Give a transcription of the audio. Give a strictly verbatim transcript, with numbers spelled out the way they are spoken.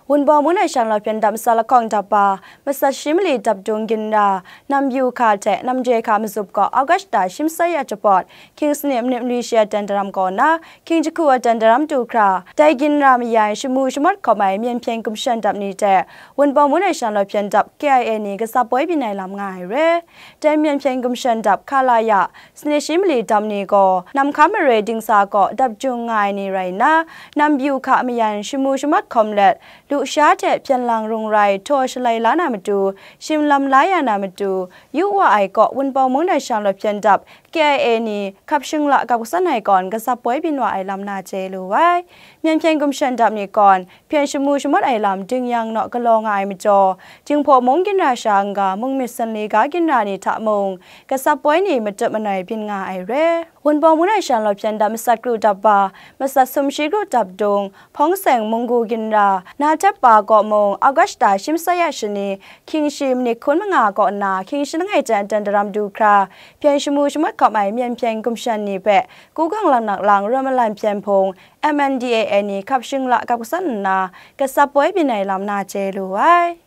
Wunpawng mung na shanglawt hpyen dap masat lahkawng dap ba, masat shi mali dap dung ginra, Nambyu hka hte Namjoi hka mazup gaw August da shi masat ya jahpawt, King sani manit mali shi a dan daram kaw na, King jahku a dan daram du hkra, dai ginra mayan shamu shamawt hkawm ai myen hpyen gumshan dap ni hte Wunpawng mung na shanglawt hpyen dap K I A ni katsap poi byin ai lam nga ai re. Dai myen hpyen gumshan dap hka la ya, sani shi mali dap ni gaw, Namhkam mare dingsa kaw dap jung nga ai ni rai nna, Nambyu hka mayan shamu shamawt hkawm let, lusha hte hpyen lang rung rai htaw shalai la na matu, shim lam la ya na matu, yu wa ai kaw Wunpawng mung na shanglawt hpyen dap K I A ni hkap shingla kap kasan ai kawn katsap poi byin wa ai lam na chye lu ai. Myen hpyen gumshan dap ni kawn, hpyen shamu shamawt ai lam ding yang naw galaw nga ai majaw, Jinghpaw mung ginra sha n-ga mung myit sanli ga ginra ni hta mung, katsap poi ni matup manoi byin nga ai re. Wunpawng mung na shanglawt hpyen dap masat kru dap ba, masat sumshi kru dap dung, Hpawng seng munggu ginra, na htet pa kaw mung, August da shi masat ya shani, King shi manit hkun manga kaw nna, King shanang e jan dan daram du hkra, hpyen shamu shamawt hkawm ai myen hpyen gumshan ni hpe, Kugang laknak lang Ramalan hpyen hpung, M N D A A ni hkap shingla kap kasan nna, katsap poi byin ai lam na chye lu ai.